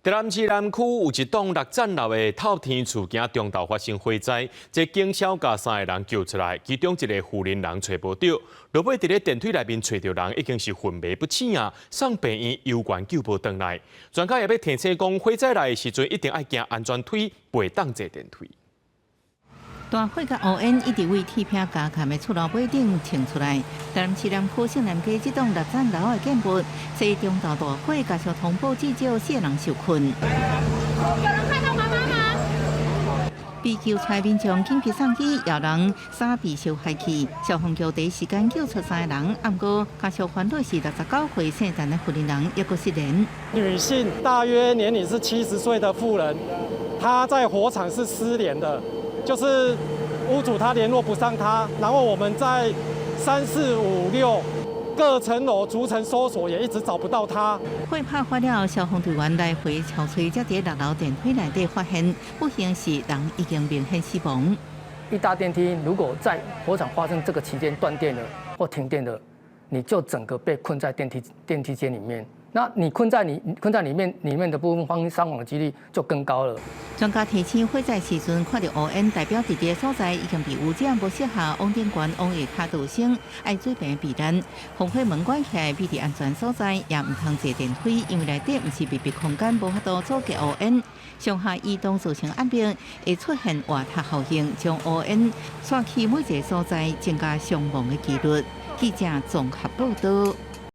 台南市南區有一棟六層樓的透天厝，今中晝發生火災，這警消共三个人救出來，其中一个婦人人揣無著，落尾佇咧電梯內面揣著人已經是昏迷不醒啊，送病院猶懸救無轉來。專家也欲提醒講，火災來的時陣一定愛行安全梯，袂當坐電梯。大火佮烏煙一直為鐵片加蓋的厝樓尾頂衝出來。台南市南區勝南街這棟六層樓的建物，昨中晝大火，加上通報至少四人受困。有人看到媽媽嗎？被救出來民眾緊急送醫，有人衫被燒壞去。消防局第一時間救出三個人，毋過家屬煩惱是69歲姓陳的婦人，猶閣失聯。女性大約年齡是70歲的婦人，她在火場是失聯的。就是屋主他聯絡不上他，然後我們在三四五六各層樓逐層搜索，也一直找不到他。火拍發了，消防隊員來回敲揣，才佇六樓電梯內底發現，不幸是人已經明顯死亡。一搭電梯，如果在火場發生這個期間斷電了或停電了，你就整個被困在電梯間裡面。那你困在裡面的部分，發生傷亡的幾率就更高了。專家提醒，火災時陣看著烏煙，代表佇這所在已經被污染，無適合往頂懸往下跤逃生，愛準備避難。防火門關起來，避佇安全所在，也毋通坐電梯，因為內底毋是密閉空間，無法度阻隔烏煙。上下移動造成壓力，會出現滑塌效應，將烏煙竄去每一个所在，增加傷亡的幾率。記者綜合報道。